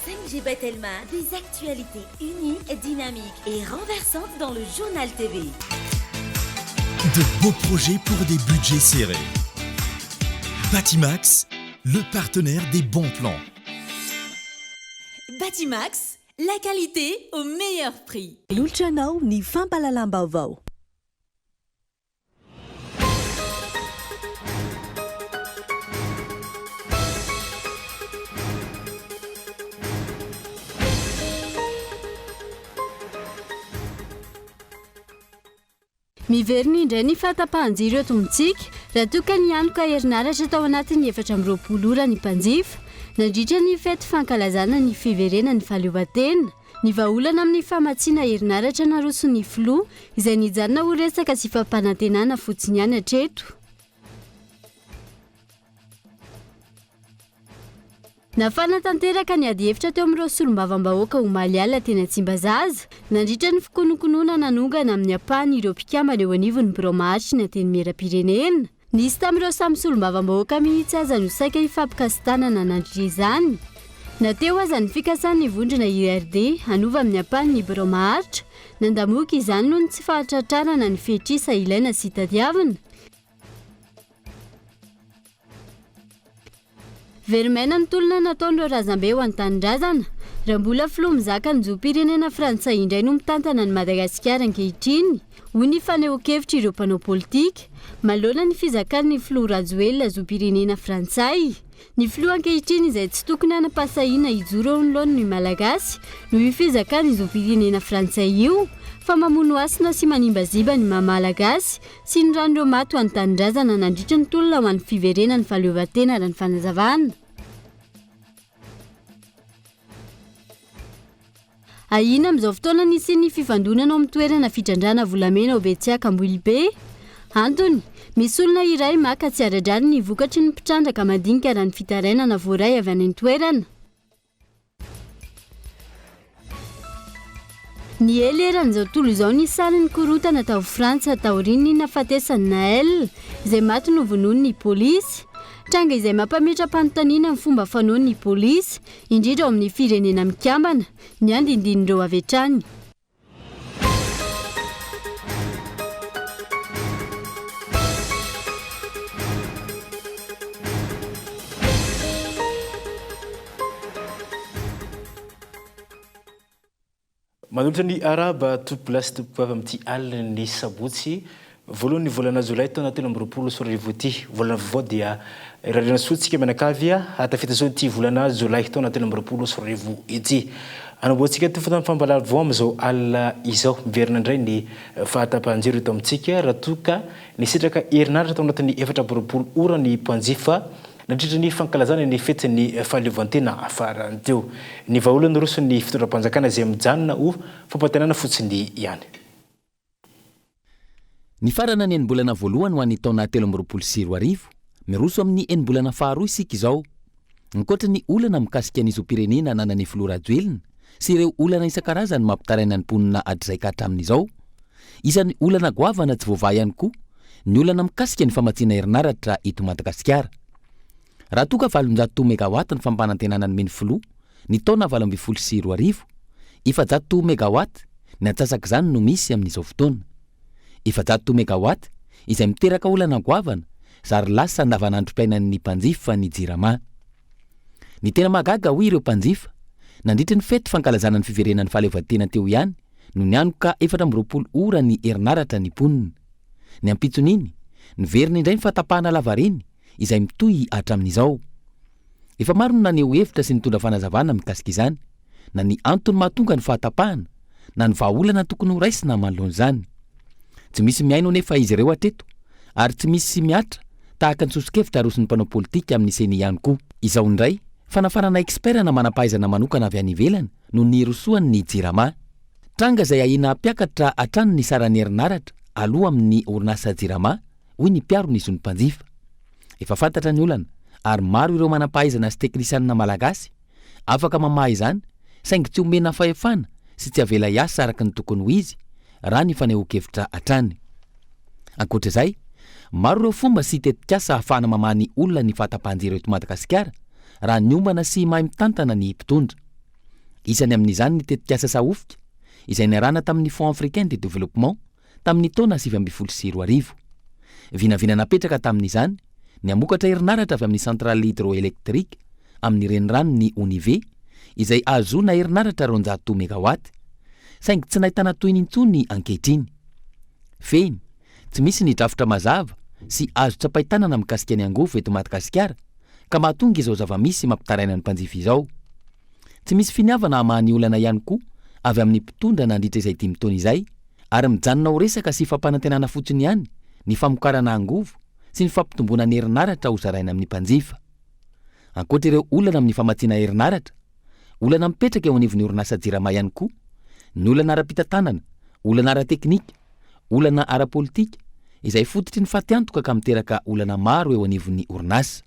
5G Batelma, des actualités uniques, dynamiques et renversantes dans le Journal TV. De beaux projets pour des budgets serrés. Batimax, le partenaire des bons plans. Batimax, la qualité au meilleur prix. Manolotra anao ny fampahalalam-baovao. Miverina indray ny fahatapahan-jiro eto amintsika raha toa ka nianoka herinaratra tao anatin'ny 24 ora ny mpanjifa nandritra ny fety fankalazana ny fiverenan'ny fahaleovantena. Ny vahaolana amin'ny famatsiana herinaratra naroson'ny filoha izay nijanona ho resaka sy fampanantenana fotsiny ihany hatreto. Nafana tanteraka ny adihevitra teo amin'ireo solombavambahoaka omaly alina teny Tsimbazaza, nandritra ny fikonokonona nanongana amin'ny ampahany ireo mpikambana eo anivon'ny birao maharitry ny Antenimierampirenena. Nisy tamin'ireo samy solombavambahoaka mihitsy aza no saika hifampikasi-tanana nandritra izany. Na teo aza ny fikasan'ny vondrona IRD hanova amin'ny ampahany ny birao maharitra, nandamoaka izany noho ny tsy fahatratrarana ny fetr'isa ilaina sy tadiavina. Very maina ny tolona nataon'ireo razambe ho an'ny tanindrazana. Raha mbola filoha mizaka ny zom-pirenena frantsay indray no mitantana an'i Madagasikara ankehitriny, hoy ny fanehoan-kevitr'ireo mpanao politika, manoloana ny fizakan'ny filoha Rajoelina zom-pirenena frantsay. Ny filoha ankehitriny izay tsy tokony hanam-pahasahiana hijoro eo anoloan'ny Malagasy noho io fizakany zom-pirenena frantsay io, fa mamono hasina sy manimbaziba ny maha Malagasy Tsy ny ran'ireo maty ho an'ny tanindrazana nandritra ny tolona ho an'ny fiverenan'ny fahaleovantena raha ny fanazavana. Ahiana amin'izao fotoana ny hisian'ny fifandonana ao amin'ny toerana fitrandrahana volamena ao Betsiaka Ambohilobe. Antony, misy olona iray maka tsy ara-drariny ny vokatry ny mpitrandraka madinika raha ny fitarainana voaray avy any an-toerana. Niely eran'izao tontolo izao ny sarin'ny korontana tao Frantsa taorian'ny nahafatesan'i Nahel, izay maty novonoin'ny polisy. Tranga izay mampametra-panontaniana ny fomba fanaon'ny polisy, indrindra ao amin'ny Firenena Mikambana, ny andindin'ireo avy hatrany. Manolotra ny arahaba tompokolahy sy tompokovavy amin'ity alin'ny sabotsy voalohan'ny volana jolay taona 2023 ity. Volana vaovao dia irariana soa antsika mianakavy hahatafita soa ity volana jolay taona 2023 ity. Anombohantsika ity fotoana fampahalalam-baovao amin'izao alina izao. Miverina indray ny fahatapahan-jiro eto amintsika raha toa ka nisitraka herinaratra tao anatin'ny 24 ora ny mpanjifa Nandritra ny fankalazana ny fetin'ny fahaleovantena farany teo, ny vahaolana aroson'ny fitondram-panjakana izay mijanona ho fampantenana fotsiny ihany. Nifarana ny enim-bolana voalohany ho an'ny taona 2023. Miroso amin'ny enim-bolana faharoa isika izao. Ankoatra ny olana mikasika ny zom-pirenena ananan'ny filoha Rajoelina sy ireo olana isan-karazany mampitaraina ny mponina hatrizay ka hatramin'izao, isan'ny olana goavana tsy voavaha ihany koa ny olana mikasika ny famatsiana herinaratra eto Madagasikara. Raha toa ka 800 megawatt ny fampanantenana nomen'ny filoha ny taona 2018, 400 megawatt ny antsasak'izany no misy amin'izao fotoana. 400 megawatt izay miteraka olana goavana zary lasa andavanandrom-piainan'ny mpanjifa ny Jirama. Ny tena mahagaga hoy ireo mpanjifa, nandritry ny fety fankalazana ny fiverenan'ny fahaleovantena teo ihany no nianoka 24 ora ny herinaratra ny mponina. Ny ampitson'iny, niverina indray ny fahatapahana lavareny izay mitohy hatramin'izao. Efa maro no naneho hevitra sy nitondra fanazavana mikasika izany, na ny antony mahatonga ny fahatapahana, na ny vahaolana tokony ho raisina manoloana izany. Tsy misy mihaino anefa izy ireo hatreto, ary tsy misy mihatra tahaka ny soso-kevitra aroson'ny mpanao politika amin'ny Ceni ihany koa. Izao indray, fanafarana expert na manam-pahaizana manokana avy any ivelany no nirosoan'ny Jirama. Tranga izay ahiana hampiakatra hatrany ny saran'ny herinaratra aloa amin'ny orinasa Jirama, hoy ny mpiaro ny zon'ny mpanjifa. Efa fantatra ny olana ary maro ireo manam-pahaizana sy teknisianina malagasy afaka mamaha izany saingy tsy omena fahefana sy tsy avela hiasa araka ny tokony ho izy raha ny fanehoan-kevitra hatrany. Ankoatra izay, maro ireo fomba sy tetikasa ahafahana mamaha ny olona ny fahatapahan-jiro eto Madagasikara raha niombana sy mahay mitantana ny mpitondra. Isany amin'izany ny tetikasa Sahofika, izay niarahana tamin'ny Fonds africain de développement tamin'ny taona 2019. Vinavina napetraka tamin'izany ny hamokatra herinaratra avy amin'ny centrale hydroélectrique amin'ny reniranon'ny Onive, izay ahazoana herinaratra 200 megawatt, saingy tsy nahitana tohiny intsony ankehitriny. Fehiny, tsy misy ny drafitra mazava sy azo tsapain-tanana mikasika ny angovo eto Madagasikara ka mahatonga izao zava-misy mampitaraina ny mpanjifa izao. Tsy misy finiavana hamaha ny olana ihany koa avy amin'ny mpitondra nandritra izay dimy taona izay ary mijanona ho resaka sy fampanantenana fotsiny ihany ny famokarana angovo sy ny fampitomboana ny herinaratra ho zaraina amin'ny mpanjifa. Ankoatra ireo olana amin'ny famatsiana herinaratra, olana mipetraka eo anivon'ny orinasa Jirama ihany koa ny olana ara-pitantanana, olana ara-teknika, olana ara-politika izay fototry ny fatiantoka ka miteraka olana maro eo anivon'ny orinasa.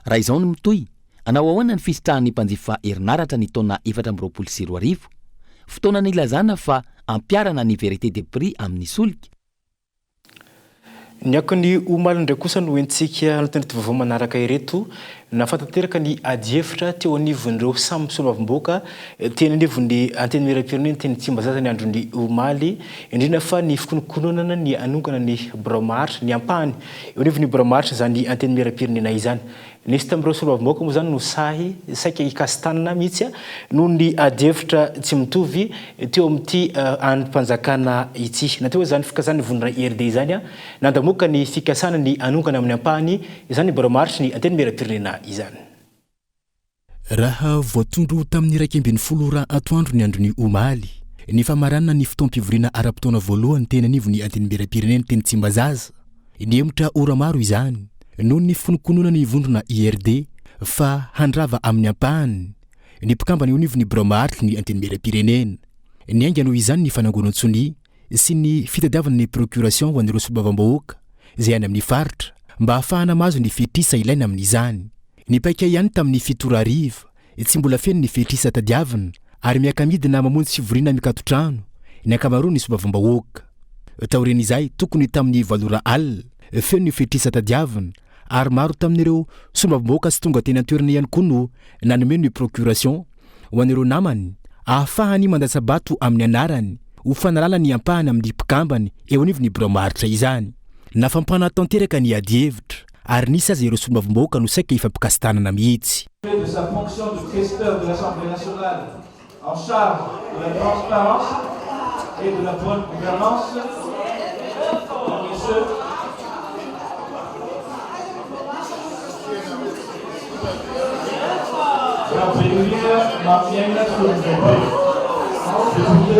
Raha izao no mitohy, hanao ahoana ny fisitrahan'ny mpanjifa herinaratra ny taona 2024, fotoana nilazana fa hampiharana ny vérité des prix amin'ny solika? Ny akon'ny omaly indray kosa no entintsika anatin'ireto vaovao manaraka ireto. Nahafatanteraka ny adihevitra teo anivon'ireo samy solombavambahoaka teny anivon'ny Antenimierampirenena teny Tsimbazaza ny andron'ny omaly, indrindra fa ny fikonokononana ny hanongana ny birao maharitra, ny ampahany eo anivon'ny birao maharitra izany Antenimierampirenena izany. Nisy tamin'ireo solombavambahoaka moa izany no sahy saika hikasi-tanana mihitsy noho ny adihevitra tsy mitovy teo amin'ity andrim-panjakana ity. Na teo aza izany fikasan'ny vondrona IRD izany, nandamoaka ny fikasana ny hanongana amin'ny ampahany izany birao maharitry ny Antenimierampirenena izany. Raha voatondro tamin'ny 11 ora atoandro ny andron'ny omaly, ny famaranana ny fotoam-pivoriana ara-potoana voalohany teny anivon'ny Antenimierampirenena teny Tsimbazaza. Nihemotra ora maro izany noho ny fonokononan'ny vondrona IRD fa handrava amin'ny ampahany ny mpikambana eo anivon'ny birao maharitry ny Antenimierampirenena. Niainga noho izany ny fanangonan-tsonia sy ny fitadiavana ny procuration ho an'ireo solombavambahoaka izay any amin'ny faritra mba hahafahana mahazo ny fetrisa ilaina amin'izany. Nipaika ihany tamin'ny 7 ora hariva, tsy mbola feno ny fetrisa tadiavina ary miaka-midina mamonjy fivoriana mikaton-trano ny ankamaroan'ny solombavambahoaka. Taorian'izay, tokony tamin'ny 8 ora alina, feno ny fetrisa tadiavina ary maro tamin'ireo solombavambahoaka tsy tonga teny an-toerana ihany koa no nanome ny procuration ho an'ireo namany ahafahany mandatsa-bato amin'ny anarany ho fanalana ny ampahany amin'ny mpikambany eo anivon'ny birao maharitra izany. Nafampana tanteraka ny adihevitra ary nisy aza ireo solombavambahoaka no saika hifampikasi-tanana mihitsy. De sa fonction de questeur de l'Assemblée nationale en charge de la transparence et de la bonne gouvernance, Monsieur. Rabenirina Mampiaina Solonjatovo, député.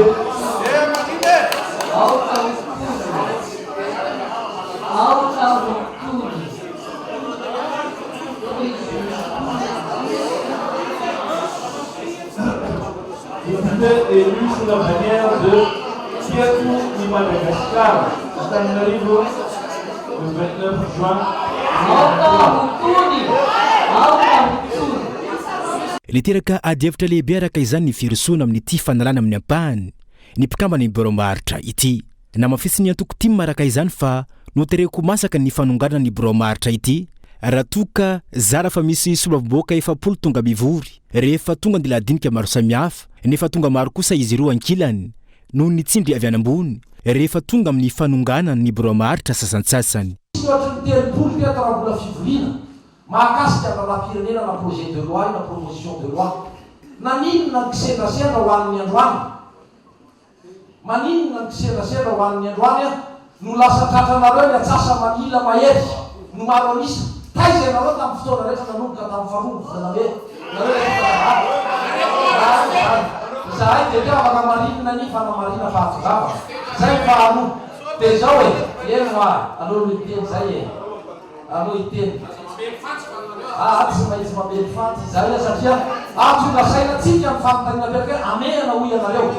Député élu sous la bannière de Tiako i Madagasikara, Antananarivo, le 29 juin 2023. Niteraka adihevitra lehibe araka izany ny firosoana amin'ity fanalana amin'ny ampahany ny mpikambana ny birao maharitra ity. Namafisin'ny antoko tim araka izany fa notereko masaka ny fanonganana ny birao maharitra ity raha toa ka zara fa misy solombavambahoaka 40 tonga mivory rehefa tonga ny lahadinika maro samihafa nefa tonga maro kosa izy ireo ankilany noho ny tsindry avy any ambony rehefa tonga amin'ny fanonganana ny birao maharitra sasantsasany. Nisy ohatry ny 30 teto raha mbola fivoriana mahakasika ny lalàm-pirenena na projet de loi io na proposition de loi. Naninona ny kisendrasendra ho an'ny androany? Maninona ny kisendrasendra ho an'ny androany an no lasa tratranareo ny atsasa-manila mahery no maro an'isa? Taiza ianareo tamin'ny fotoana rehetra nanomboka tamin'ny faharoa ny volana mey? Nareo efa tara-bary. Rariny izany. Izahay dia teo afaka marinina ny fanamarina fahatongavana. Izay ny faharoa. Dia izao e, eny hoa, aleo aloha hiteny izay e. Aleo hiteny. Aa tsy maintsy mamely faty izahay satria hahatonga saina antsika ny fanontaniana apetraka hoe hamehana hoy ianareo.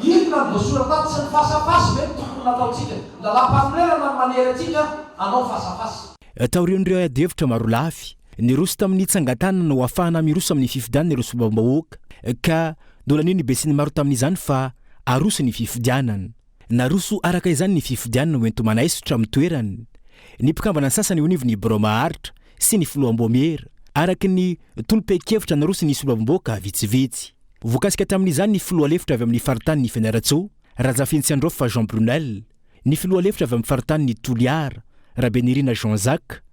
Inona no voasoratra ato? Tsy ny face à face ve no tokony nataontsika? Ny lalàmpanorenana no manery antsika hanao face à face. Taorian'ireo adihevitra marolafy, niroso tamin'ny tsangan-tanana ho ahafahana miroso amin'ny fifidianana ireo solombavambahoaka ka nolanian'ny besinimaro tamin'izany fa aroso ny fifidianana. Naroso araka izany ny fifidianana ho enti-manaisotra amin'ny toerany ny mpikambana sasany eo anivon'ny birao maharitra sy ny filoham-baomiera, araka ny tolo-pehin-kevitra naroson'ny solombavambahoaka vitsivitsy. Voakasika tamin'izany ny filoha lefitra avy amin'ny faritanin'i Fianarantsoa, Razafintsiandraofa Jean Brunel, ny filoha lefitra avy amin'ny faritanin'i Toliara, Rabenirina Jean Jacques,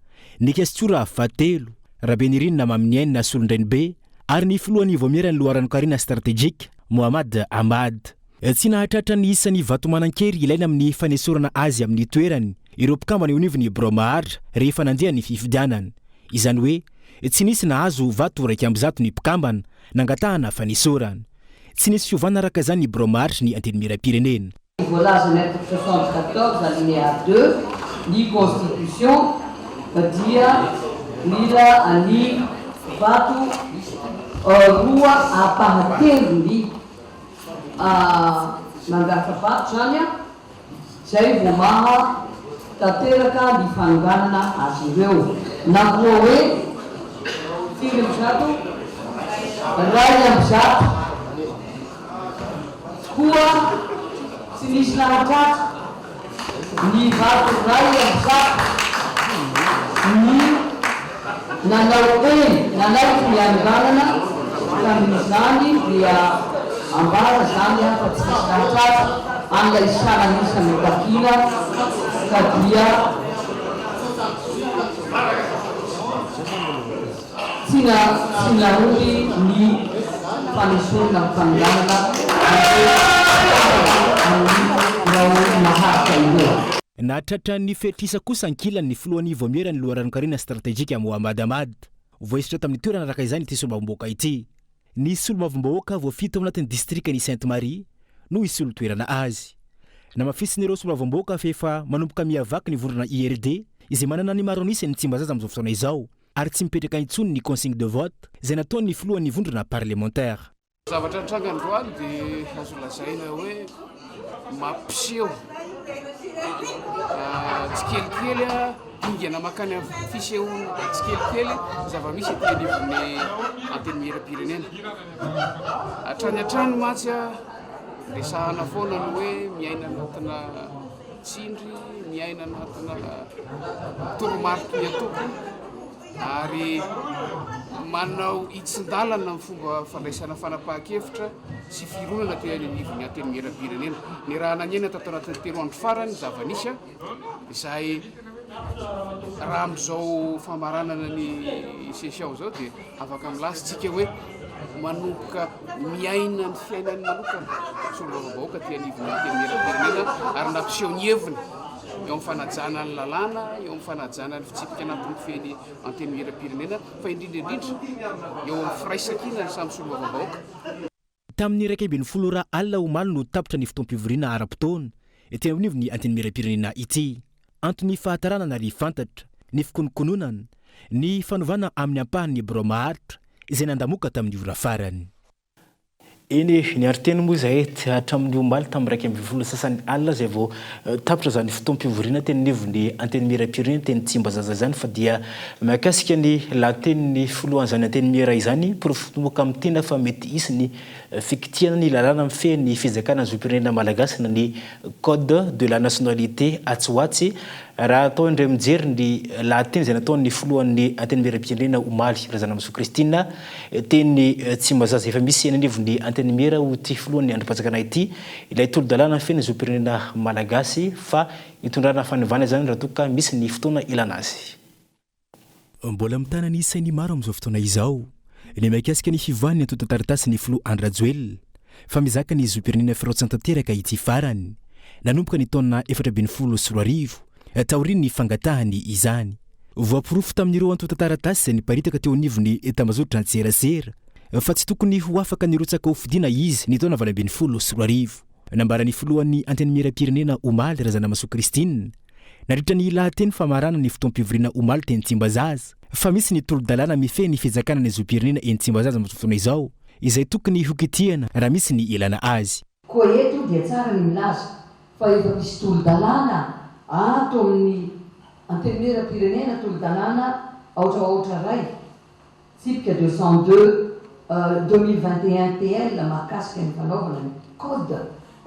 ny Kestiora fahatelo, Rabenirina Maminiaina Solondrainibe ary ny filohan'ny Vaomieran'ny loharanon-karena stratejika, Mohamad Ahmad. Tsy nahatratra ny isan'ny vato manan-kery ilaina amin'ny fanesorana azy amin'ny toerany ireo mpikambana eo anivon'ny birao maharitra rehefa nandeha ny fifidianana. Izany hoe tsy nisy nahazo vato 111 ny mpikambana nangatahana fanesorana. Tsy nisy fiovana araka izany ny birao maharitry ny Antenimierampirenena. Voalazan'ny article 74 alinéa 2 ny constitution dia mila ny vato roa ampahatelony mangatsa-bato izany Izay vao maha tanteraka ny fanonganana azy ireo. Na koa hoe firy 100? 101. Koa tsy nisy nahatratra ny vato 101 ny nanao eny, nanaiky ny hanonganana, tamin'izany dia ambara izany fa tsy nisy nahatratra. An'ilay salan'isa notakiana ka dia tsy na tsy nahomby ny fanesorana ny fanonganana ireo mpikambana amin'ny birao maharitra ireo. Nahatratra ny fetr'isa kosa ankilany ny filohan'ny Vaomieran'ny loharanon-karena stratejika Mohammad Ahmad. Voaisotra tamin'ny toerana araka izany ity solombavambahoaka ity. Ny solombavambahoaka voafidy tao anatin'ny distrikan'i Sainte Marie no hisolo toerana azy. Namafisin'ireo solombavambahoaka fa efa manomboka mihavaky ny vondrona IRD izay manana ny maro an'isa eny Tsimbazaza amin'izao fotoana izao ary tsy mipetraka intsony ny consigne de vote izay nataon'ny filohan'ny vondrona parlemantera. Zavatra nitranga androany dia azo lazaina hoe mampiseho tsikelikely dingana mankany amin'ny fisehoana tsikelikely ny zava-misy ety anivon'ny Antenimierampirenena. Hatrany hatrany mantsy resahana foana ny hoe miaina anatina tsindry, miaina anatina toromariky ny antoko ary manao hitsin-dalana ny fomba fandraisana fanapahan-kevitra sy fironana teo anivon'ny Antenimierampirenena. Niarahana niaina tato anatin'ny telo andro farany ny zava-nisy. Izay raha amin'izao famaranana ny session izao dia afaka milaza isika hoe manomboka miaina ny fiainany manokana solombavambahoaka aty anivon'ny Antenimierampirenena ary nampiseho ny heviny eo amin'ny fanajana ny lalàna, eo amin'ny fanajana ny fitsipika anatin'ny mifehy ny Antenimierampirenena fa indrindra indrindra eo amin'ny firaisankina ny samy solombavambahoaka. Tamin'ny 11 ora alina omaly no tapitra ny fotoam-pivoriana ara-potoana teny anivon'ny Antenimierampirenena ity. Anton'ny fahatarana ary fantatra ny fikonokononana ny fanovana amin'ny ampahany ny birao maharitra izay nandamoka tamin'ny ora farany. Eny e, niaro teny moa izahay hatramin'ny omaly tamin'ny 11 sasany alina izay vao Tapitra izany fotoam-pivoriana teny anivon'ny Antenimierampirenena teny Tsimbazaza izany fa dia mahakasika ny lahatenin'ny filohan'izany Antenimiera izany, porofo moka amin'ny tena fa mety hisy ny fikitihana ny lalàna mifehy ny fizakana ny zom-pirenena malagasy na ny Code de la nationalité atsy ho atsy raha atao indray mijery ny lahateny izay nataon'ny filohan'ny Antenimierampirenena omaly, Razanamahasoa Christine, teny Tsimbazaza. Efa misy eny anivon'ny Antenimiera ho ity filohan'ny andrim-panjakana ity Ilay tolo-dalàna mifehy ny zom-pirenena malagasy fa hitondrana fanovana izany raha toa ka misy ny fotoana ilana azy. Mbola mitana ny sain'ny maro amin'izao fotoana izao ny mahakasika ny fivoahan'ny antontan-taratasin'ny filoha Andry Rajoelina fa mizaka ny zom-pirenena firotsahana tanteraka ity farany nanomboka ny taona 2014 taorian'ny fangatahany izany. Voaporofo tamin'ireo antontan-taratasy izay niparitaka teo anivon'ny tambazotran-tserasera fa tsy tokony ho afaka nirotsaka hofidiana izy ny taona 2018. Nambaran'ny filohan'ny Antenimierampirenena omaly, Razanamahasoa Christine, nandritra ny lahateny famaranana ny fotoam-pivoriana omaly teny Tsimbazaza, fa misy ny tolo-dalàna mifehy ny fizakana ny zom-pirenena eny Tsimbazaza amin'izao fotoana izao, izay tokony hokitihana raha misy ny ilana azy. Koa eto dia tsara ny milaza fa efa misy tolo-dalàna ato amin'ny Antenimierampirenena, tolo-dalàna aotra aotra iray, tsipika 202 2021 TL mahakasika ny fanaovana ny code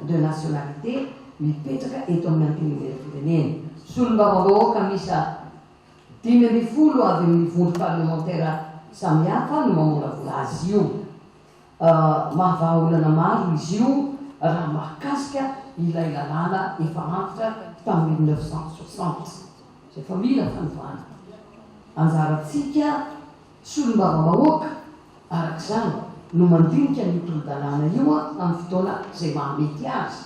de nationalité mipetraka eto amin'ny Antenimierampirenena. Solombavambahoaka miisa 15 avy amin'ny vondrom-parlemantera samihafa no mamolavola azy io. Mahavaha olana maro izy io raha mahakasika ilay lalàna efa antitra tamin'ny 1960, izay efa mila fanovana. Anjarantsika solombavambahoaka, araka izany, no mandinika an'io tolo-dalàna io amin'ny fotoana izay mahamety azy.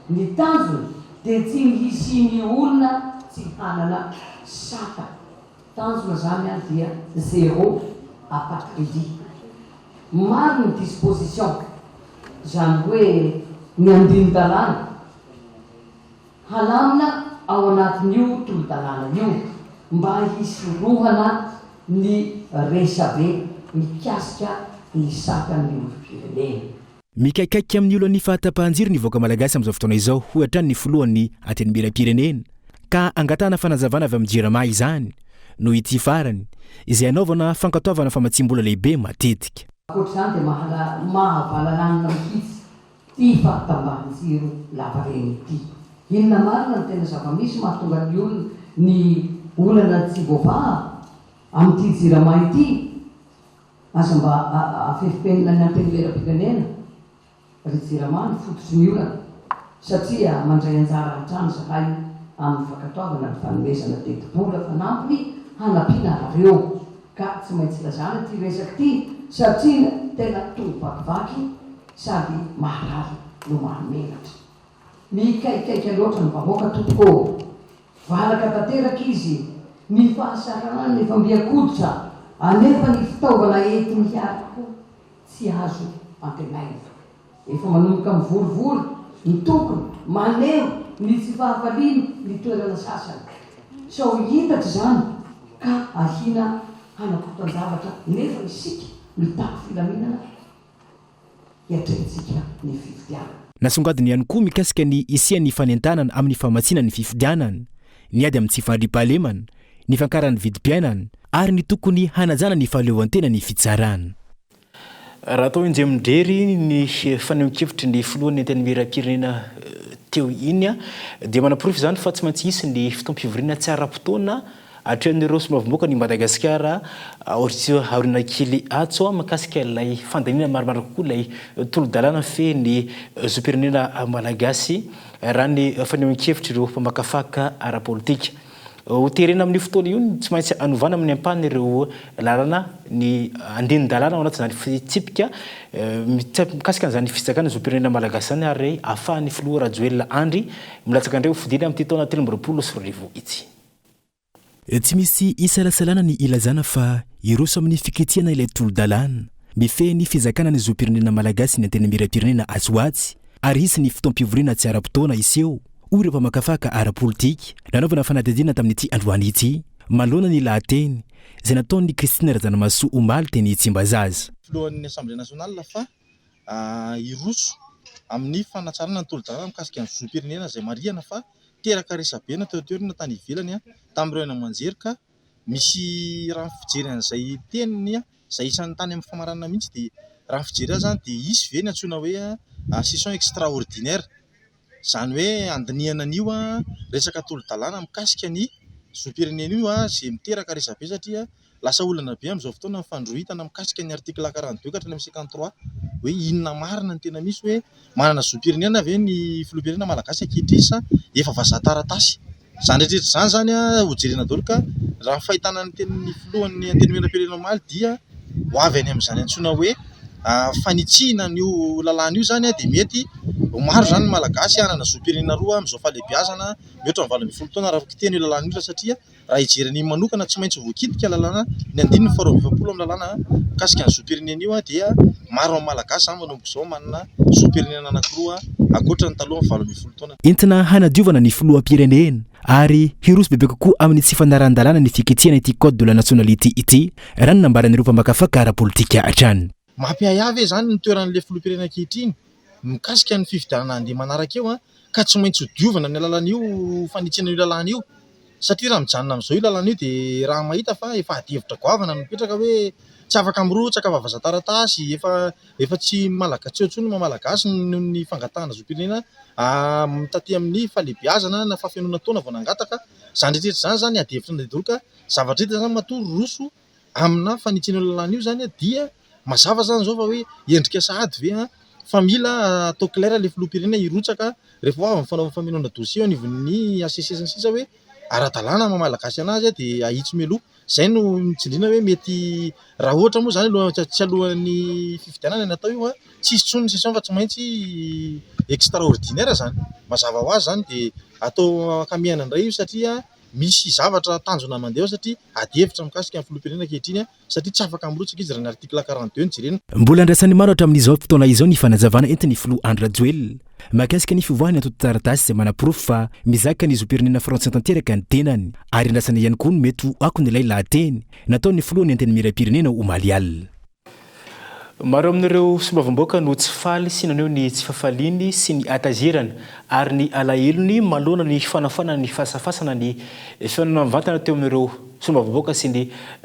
Ny tanjona dia tsy ny hisian'ny olona tsy hanana sata. Tanjona izany dia zéro apatridie. Maro ny disposition, izany hoe ny andinin-dalàna halamina ao anatin'io tolo-dalàna io mba hisorohana ny resabe mikasika ny satan'ny olom-pirenena. Mikaikaika amin'ny olan'ny fahatapahan-jiro ny vahoaka malagasy amin'izao fotoana izao, hoy hatrany ny filohan'ny Antenimierampirenena, ka angatahana fanazavana avy amin'ny Jirama izany, noho ity farany, izay anaovana fankatoavana famatsiam-bola lehibe matetika. Ankoatra izany dia mahala mahavalananina mihitsy ity fahatambahan-jiro lavareny ity. Inona marina no tena zava-misy mahatonga ny olona ny olana tsy voavaha amin'ity Jirama ity? Aza mba afefifenina ny Antenimierampirenena ry Jirama ny fototry ny olana satria mandray anjara hatrany zahay amin'ny fankatoavana ny fanomezana tetibola fanampiny hanampiana anareo ka tsy maintsy lazana ity resaka ity satria tena tongo-bakivaky sady maharary no mahamenatra. Mikaikaika loatra ny vahoaka tompoko ô! Valaka tanteraka izy, ny fahasalamany efa mby an-koditra, anefa ny fitaovana enti-mihary koa tsy azo antenaina. Efa manomboka mivorivory, mitokona, maneho ny tsy fahafaliany ny toerana sasany. Sao hitatra izany ka ahiana hanakorontan-javatra nefa isika mitaky filaminana hiatrehantsika ny fifidianana. Nasongadiny ihany koa mikasika ny hisian'ny fanentanana amin'ny famatsiana ny fifidianana, ny ady amin'ny tsy fandriampahalemana, ny fankaran'ny vidim-piainana ary ny tokony hanajana ny fahaleovantena ny fitsarana. Raha atao indray mijery ny fanehoan-kevitry ny filohan'ny Antenimierampirenena teo iny dia manaporofo izany fa tsy maintsy hisy ny fotoam-pivoriana tsy ara-potoana Atrehin'ireo solombavambahoakan'i Madagasikara aoriana kely atsy mikasika ilay fandaniana marimarina kokoa ilay tolo-dalàna mifehy ny zom-pirenena malagasy, raha ny fanehoan-kevitr'ireo mpamakafaka ara-politika. Ho terena amin'io fotoana io ny tsy maintsy hanovana amin'ny ampahany ireo lalàna ny andinin-dalàna ao anatin'izany fitsipika mikasika an'izany fizakana zom-pirenena malagasy izany ary ahafahan'ny filoha Rajoelina Andry milatsaka indray ho fidiana amin'ity taona 2023 ity. Tsy misy isalasalana ny ilazana fa hiroso amin'ny fikitsihana ilay tolo-dalàna mifehy ny fizakana ny zom-pirenena malagasy ny Antenimierampirenena atsy ho atsy ary hisy ny fotoam-pivoriana tsy ara-potoana hiseho, hoy ireo mpamakafaka ara-politika nanaovana fanadihadiana tamin'ity androany ity manoloana ny lahateny izay nataon'i Christine Razanamahasoa omaly teny Tsimbazaza. Filohan'ny Assemblée nationale fa hiroso amin'ny fanatsarana ny tolo-dalàna mikasika ny zom-pirenena izay marihana fa teraka resabe na teo an-toerana na tany ivelany tamin'ireo haino aman-jery ka misy raha ny fijery an'izay teniny izay isan'ny tany amin'ny famaranana mihitsy dia raha ny fijery azy izany dia hisy ve ny antsoina hoe session extraordinaire Izany hoe handinihana an'io resaka tolo-dalàna mikasika ny zom-pirenena io izay miteraka resabe satria lasa olana be amin'izao fotoana ny fandrohitana mikasika ny article 42 ka hatrany amin'ny 53 hoe inona marina no tena misy hoe manana zom-pirenena ve ny filoham-pirenena malagasy ankehitriny sa efa vazaha taratasy. Izany rehetra rehetra izany izany ho jerena daholo ka raha ny fahitana ny tenin'ny filohan'ny Antenimierampirenena omaly dia ho avy any amin'izany antsoina hoe fanitsiana an'io lalàna io izany dia mety ho maro izany ny Malagasy hanana zom-pirenena roa amin'izao fahalehibiazana mihoatra ny 18 taona raha kitihina io lalàna io satria raha hijery an'iny manokana tsy maintsy voakitika lalàna ny andininy faha 42 amin'ny lalàna mikasika ny zom-pirenena io dia maro amin'ny Malagasy izany manomboka izao manana zom-pirenena anankiroa ankoatra ny talohan'ny 18 taona. Entina hanadiovana ny filoham-pirenena ary hiroso bebe kokoa amin'ny tsy fanarahan-dalàna ny fikitsihana ity code de la nationalité ity, raha ny nambaran'ireo mpamakafaka ara-politika hatrany. Mampiahiahy ve izany ny toeran'ilay filoham-pirenena ankehitriny mikasika ny fifidianana handeha manaraka eo ka tsy maintsy hodiovina amin'ny alalan'io fanitsiana io lalàna io? Satria raha mijanona amin'izao io lalàna io dia raha mahita fa efa adihevitra goavana no mipetraka hoe tsy afaka mirotsaka fa vazaha taratasy, efa efa tsy malagasy tsy eo intsony ny maha malagasy noho ny fangatahana zom-pirenena taty amin'ny fahalehibeazana na fahafenoana taona vao nangataka. Izany rehetra rehetra izany izany adihevitra daholo ka zavatra hita izany matoa roso amina fanitsiana io lalàna io izany dia. Mazava izany izao fa hoe endrika sahady ve an, fa mila atao clair ilay filoham-pirenena hirotsaka rehefa ho avy ny fanaovana famenoana dossier eo anivon'ny HCC sy ny sisa hoe ara-dalàna ny maha malagasy anazy dia ahitsy mialoha. Izay no tsindriana hoe mety raha ohatra moa izany aloha tsy alohan'ny fifidianana no atao io an, tsy hisy intsony ny session fa tsy maintsy extraordinaire izany. Mazava ho azy izany dia atao ankamehana indray io satria misy zavatra tanjona mandeha ao satria ady hevitra mikasika ny filoham-pirenena ankehitriny satria tsy afaka mirotsaka izy raha ny article 42 no jerena. Mbola andrasan'ny maro hatramin'izao fotoana izao ny fanazavana entin'ny filoha Andry Rajoelina mahakasika ny fivoahan'ny antontan-taratasy izay manaporofo fa mizaka ny zom-pirenena frantsay tanteraka ny tenany ary andrasana ihany koa ny mety ho akon'ilay lahateny nataon'ny filohan'ny Antenimierampirenena omaly alina. Maro amin'ireo solombavambahoaka no tsy faly sy naneho ny tsy fahafaliany sy ny hatazerany ary ny alahelony manoloana ny fanafoanana ny fasafasana ny fihaonana mivantana teo amin'ireo solombavambahoaka sy ny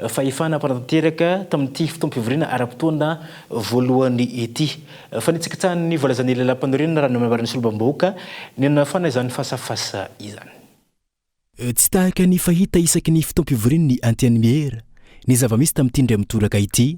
fahefana mpanatanteraka tamin'ity fotoam-pivoriana ara-potoana voalohany ity. Fanitsakitsahan'ny voalazan'ny lalàmpanorenana raha ny nambaran'ny solombavambahoaka ny nanafana izany fasafasa izany. Tsy tahaka ny fahita isaky ny fotoam-pivorian'ny Antenimiera ny zava-misy tamin'ity indray mitoraka ity,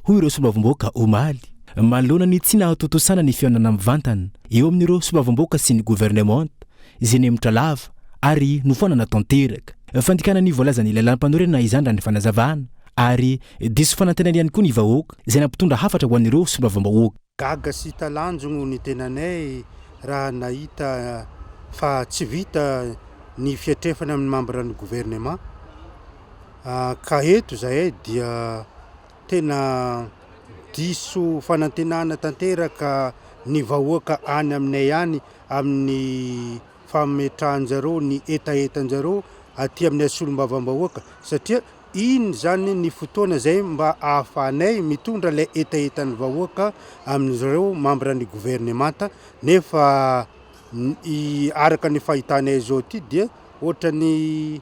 hoy ireo solombavambahoaka omaly, manoloana ny tsy nahatontosana ny fihaonana mivantana eo amin'ireo solombavambahoaka sy ny governemanta izay nihemotra lava ary nofoanana tanteraka. Fandikana ny voalazan'ny lalàmpanorenana izany raha ny fanazavana ary diso fanantenana ihany koa ny vahoaka izay nampitondra hafatra ho an'ireo solombavambahoaka. Gaga sy talanjogno ny tenanay raha nahita fa tsy vita ny fiatrefana amin'ny mambran'ny gouvernement ka eto zahay dia tena diso fanantenana tanteraka ny vahoaka any aminay any amin'ny fametrahan-jareo ny hetahetan-jareo aty aminay solombavambahoaka satria Iny izany ny fotoana izay mba ahafahanay mitondra ilay hetahetan'ny vahoaka amin'ireo mambran'ny governemanta nefa araka ny fahitanay izao ity dia ohatran'ny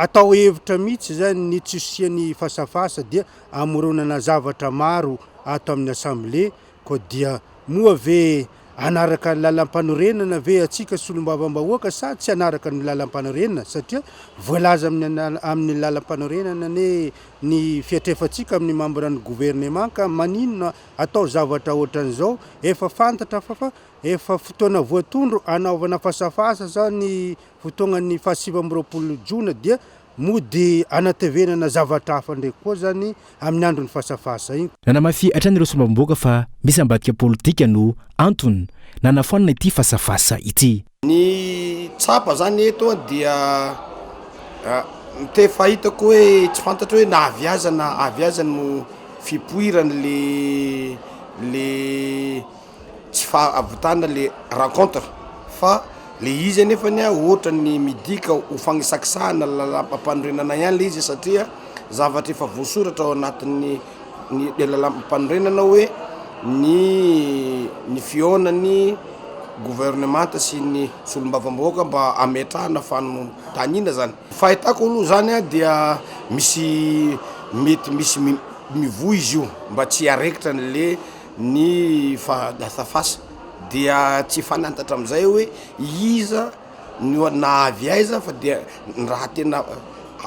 atao hevitra mihitsy izany ny tsy hisian'ny fasafasa dia amoronana zavatra maro ato amin'ny assemblée Koa dia moa ve hanaraka ny lalampanorenana ve atsika solombavambahoaka sa tsy hanaraka ny lalampanorenana satria voalaza amin'ny amin'ny lalampanorenana anie ny fiatrefantsika amin'ny mambran'ny gouvernement ka maninona atao zavatra ohatran'izao efa fantatra fa fa efa fotoana voatondro hanaovana fasafasa zany fotoagnan'ny faha 29 jona dia Mody anatevenana zavatra hafa ndray koa zany amin'ny andron'ny fasafasa iny. Nanamafy hatrany ireo solombavambahoaka fa misy ambadika politika no antony nanafoanana ity fasafasa ity. Ny tsapa zany eto dia ny te fahitako hoe tsy fantatro hoe na avy aiza na avy aiza no fipoirany le le tsy fahavitana le rencontre fa le izy anefany a ohatran'ny midika ho fagnisakisahana lalàm-panorenana ihany le izy satria zavatra efa voasoratra ao anatin'ny ny le lalàm-panorenana hoe ny ny fihaonan'ny gouvernemanta sy ny solombavambahoaka mba hametrahana fanontaniana zany. Fahitako aloha zany a dia misy mety misy mivoy izy io mba tsy hiarekitra an'le Ny fahadasafasa dia tsy fanantatra amin'izay hoe iza no na avy aiza fa dia ny raha tena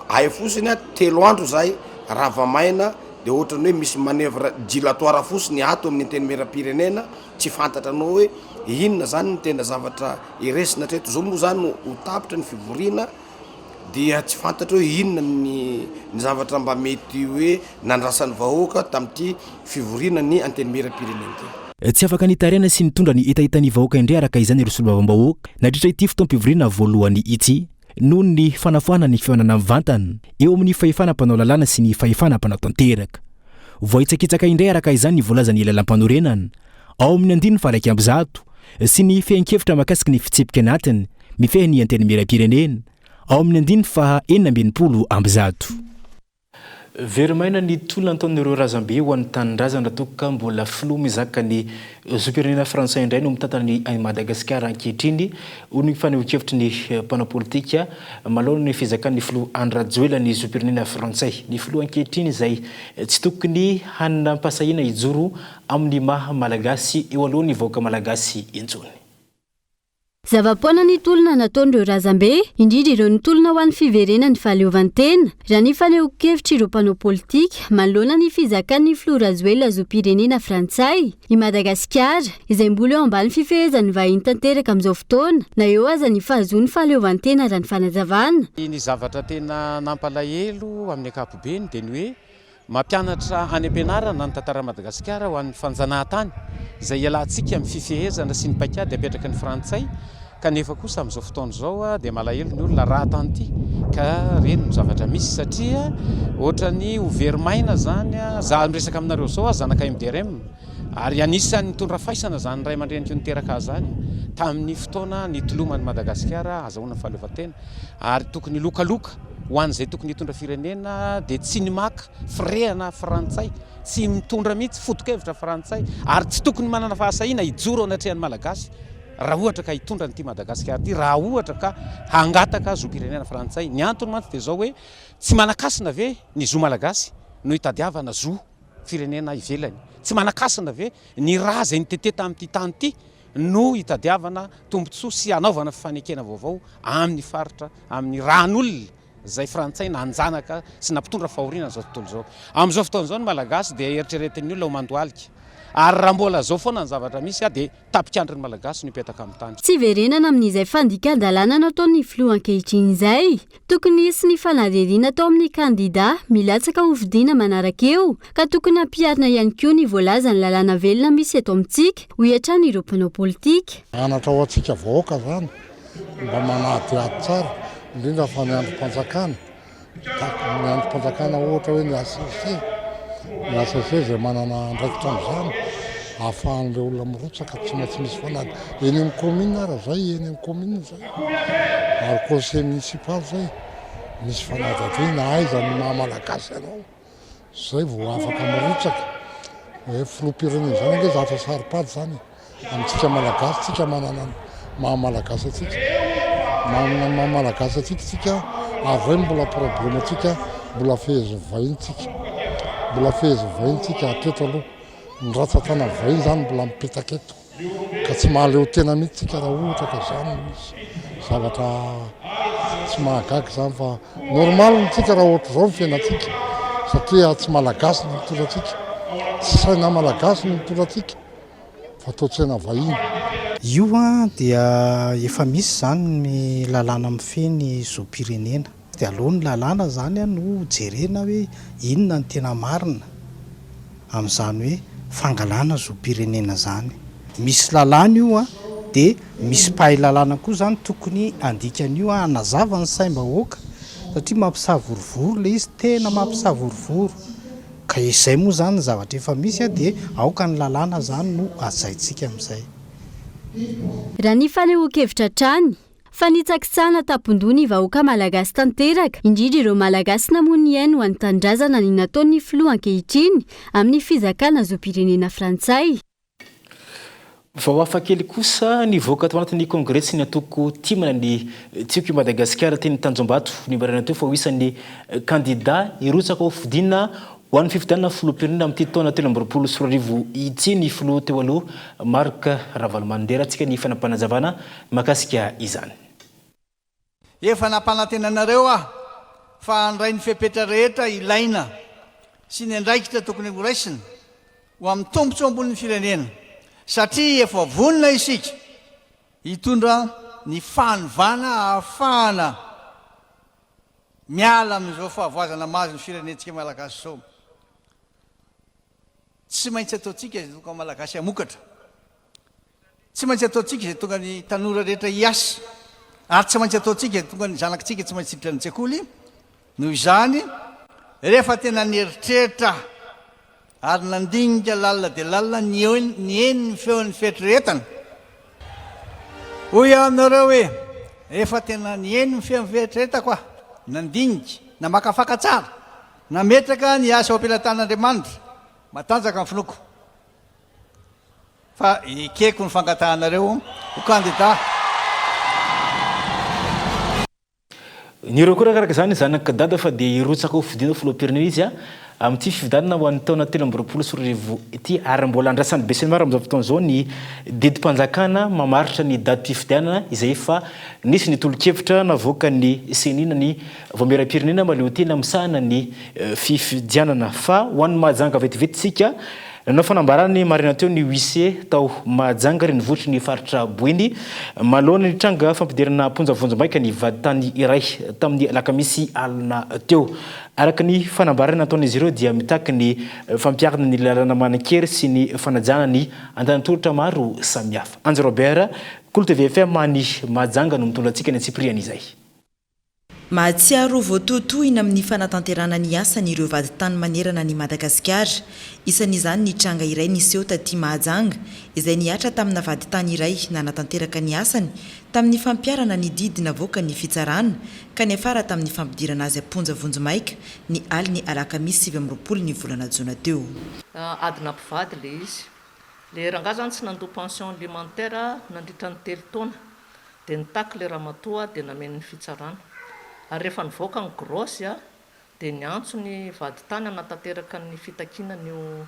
hay fosiny a, telo andro zahay rava maina de ohatran'ny hoe misy manoeuvre dilatoire fosiny ato amin'ny antenimierampirenena, tsy fantatra anao hoe inona zany ny tena zavatra iresina hatreto, zao moa zany ho tapitra ny fivoriana. dia tsy fantatra hoe inona ny ny zavatra mba mety hoe nandrasan'ny vahoaka tamin'ity fivoriana ny Antenimierampirenena ity. Tsy afaka nitaraina sy nitondra ny hetahetan'ny vahoaka indray araka izany ireo solombavambahoaka nandritra ity fotoam-pivoriana voalohany ity noho ny fanafoanana ny fihaonana mivantana eo amin'ny fahefana mpanao lalàna sy ny fahefana mpanao tanteraka. Voahitsakitsaka indray araka izany ny voalazan'ny lalàmpanorenana ao amin'ny andininy faha 111 sy ny fehin-kevitra mahakasika ny fitsipika anatiny mifehy ny Antenimierampirenena, ao amin'ny andininy faha 166. Very maina ny tolona nataon'ireo razambe ho an'ny tanindrazana raha toa ka mbola filoha mizaka ny zom-pirenena frantsay indray no mitantana ny an'i Madagasikara ankehitriny, hoy ny fanehoan-kevitry ny mpanao politika manoloana ny fizakan'ny filoha Andry Rajoelina ny zom-pirenena frantsay. Ny filoha ankehitriny izay tsy tokony hanam-pahasahiana hijoro amin'ny maha Malagasy eo alohan'ny vahoaka Malagasy intsony. Zava-poana ny tolona nataon'ireo razambe, indrindra ireo nitolona ho an'ny fiverenan'ny fahaleovantena, raha ny fanehoan-kevitr'ireo mpanao politika manoloana ny fizakan'ny filoha Rajoelina zom-pirenena frantsay, i Madagasikara, izay mbola eo ambany fifehezan'ny vahiny tanteraka amin'izao fotoana, na eo aza ny fahazoany fahaleovantena raha ny fanazavana. Ny zavatra tena nampalahelo amin'ny ankapobeny dia ny hoe Mampianatra any am-pianarana ny tantaran'i Madagasikara ho an'ny fanjanahantany izay hialantsika amin'ny fifehezana sy ny paikady apetraky ny frantsay kanefa kosa amin'izao fotoana izao dia malahelo ny olona raha tanty ka reny no zavatra misy satria ohatran'ny ho very maina izany. Za miresaka aminareo izao aho zanaka MDRM ary anisan'ny nitondra faisana izany ray aman-dreniko niteraka ahy izany tamin'ny fotoana nitoloman'i Madagasikara hazahoana ny fahaleovantena ary tokony hilokaloka ho an'izay tokony hitondra firenena dia tsy ny maka firehana frantsay, tsy mitondra mihitsy foto-kevitra frantsay ary tsy tokony manana fahasahiana hijoro anatrehan'ny Malagasy raha ohatra ka hitondra an'ity Madagasikara ity, raha ohatra ka hangataka zom-pirenena frantsay. Ny antony mantsy dia izao hoe tsy manan-kasina ve ny zo malagasy no hitadiavana zo firenena ivelany? Tsy manan-kasina ve ny ra izay nitete tamin'ity tany ity no hitadiavana tombontsoa sy hanaovana fifanekena vaovao amin'ny faritra amin'ny ran'olona izay frantsay nanjanaka sy nampitondra fahoriana an'izao tontolo izao. Amin'izao fotoana izao ny Malagasy dia eritreretin'ny olona ho mandohalika ary raha mbola izao foana ny zavatra misy dia tapik'andro ny Malagasy no hipetaka amin'ny tany. Tsy hiverenana amin'izay fandikan-dalàna nataon'ny filoha ankehitriny izay. Tokony hisy ny fanadihadiana atao amin'ny kandida milatsaka hofidiana manaraka eo, ka tokony hampiharina ihany koa ny voalazan'ny lalàna velona misy eto amintsika, hoy hatrany ireo mpanao politika. Anatra ho antsika vahoaka izany mba manadihady tsara, indrindra fa ny andrim-panjakana. Tahaka ny andrim-panjakana ohatra hoe ny HCC, ny HCC izay manana andraikitra amin'izany, ahafahan'ireo olona mirotsaka tsy maintsy misy fanady. Eny amin'ny commune ara izay, eny amin'ny commune izay, ary conseil municipal izay, misy fanadihadiana aiza ny maha malagasy anao. Zay vao afaka mirotsaka. Hoe filoham-pirenena izany ange zavatra saro-pady izany e. Amintsika Malagasy, tsika manana ny maha Malagasy antsika. Manana ny maha Malagasy antsika tsika ary zay no mbola problème antsika, mbola fehezin'ny vahiny tsika. Mbola fehezin'ny vahiny tsika hatreto aloha. Ny ratsan-tanan'ny vahiny izany mbola mipetaka eto. Ka tsy mahaleo tena mihitsy tsika raha ohatra ka zany no izy. Zavatra tsy mahagaga izany fa normal ny tsika raha ohatr'izao ny fiainantsika satria tsy malagasy no mitondra antsika. Tsy saina malagasy no mitondra antsika fa toe-tsaina vahiny. Io dia efa misy izany ny lalàna mifehy ny zom-pirenena. Dia aleo ny lalàna izany no jerena hoe inona no tena marina. amin'izany hoe fangalana zom-pirenena izany. Misy lalàna io an, dia misy mpahay lalàna koa izany tokony handika an'io an, hanazava ny saim-bahoaka satria mampisavorovoro ilay izy, tena mampisavorovoro. Ka izay moa izany ny zavatra efa misy an, dia aoka ny lalàna izany no hajaintsika amin'izay. Raha ny fanehoan-kevitra hatrany, Fanitsakitsahana tampon-doha ny vahoaka malagasy tanteraka, indrindra ireo Malagasy namoy ny ainy ho an'ny tanindrazana ny nataon'ny filoha ankehitriny amin'ny fizakana zom-pirenena frantsay. Vao hafa kely kosa, nivoaka tao anatin'ny kongresin'ny antoko tim na ny Tiako i Madagasikara teny Tanjombato ny maraina teo fa ho isan'ny kandida hirotsaka ho fidiana Ho an'ny fifidianana filoham-pirenena amin'ity taona 2023 ity ny filoha teo aloha Marc Ravalomanana. Antsika ny fanapanazavana mahakasika izany. Efa nampanantena anareo aho fa handray ny fepetra rehetra ilaina sy ny andraikitra tokony horaisina ho amin'ny tombontsoa ambonin'ny firenena satria efa vonona isika hitondra ny fanovana ahafahana Miala amin'izao fahavoazana mahazo ny firenentsika Malagasy izao. Tsy maintsy ataontsika izay tonga Malagasy hamokatra. Tsy maintsy ataontsika izay tonga ny tanora rehetra hiasa. Ary tsy maintsy ataontsika izay tonga ny zanakitsika tsy maintsy hiditra ny tsekoly. Noho izany, rehefa tena nieritreritra Ary nandinika lalina dia lalina nihaino ny feon'ny fieritreretana. Hoy aho aminareo hoe, Efa tena nihaino ny feon'ny fieritreretako aho, nandinika, namakafaka tsara, nametraka ny asa eo am-pelatanan'Andriamanitra. Matanjaka ny finoako fa ekeko ny fangatahanareo ho kandida. Niroakoraka araka izany ny zanak'i Dada fa dia hirotsaka ho fidiana filoham-pirenena izy. amin'ity fifidianana ho an'ny taona 2023 ity ary mbola andrasan'ny besinimaro amin'izao fotoana izao ny didim-panjakana mamaritra ny datim-pifidianana izay efa nisy ny tolo-kevitra navoakan'ny Ceni na ny Vaomieram-pirenena mahaleotena misahana ny fifidianana. Fa ho an'i Mahajanga vetivety isika, nanao fanambarana ny maraina teo ny huissier tao Mahajanga renivohitry ny faritra Boeny manoloana ny tranga fampidirana am-ponja vonjimaika ny vadintany iray tamin'ny alakamisy alina teo. Araka ny fanambarana nataon'izy ireo dia mitaky ny fampiharana ny lalàna manan-kery sy ny fanajana ny andalan-tolotra maro samihafa. Anjy Robert, Kolo TV FM any Mahajanga no mitondra antsika ny antsipiriany izay. Mahatsiaro ho voatohitohina amin'ny fanatanterahana ny asany ireo vadintany manerana an'i Madagasikara. Isan'izany ny tranga iray niseho taty Mahajanga, izay nihatra tamina vadintany iray nanatanteraka ny asany tamin'ny fampiharana ny didy navoakan'ny fitsarana, ka niafara tamin'ny fampidirana azy am-ponja vonjimaika ny alin'ny alakamisy 29 ny volana jona teo. Adina mpivady ilay izy. Ilay rangahy izany tsy nandoa pension alimentaire nandritra ny telo taona. Dia nitaky ilay ramatoa dia nameno ny fitsarana. Ary rehefa nivoaka ny grosse dia niantso ny vadintany hanatanteraka ny fitakiana an'io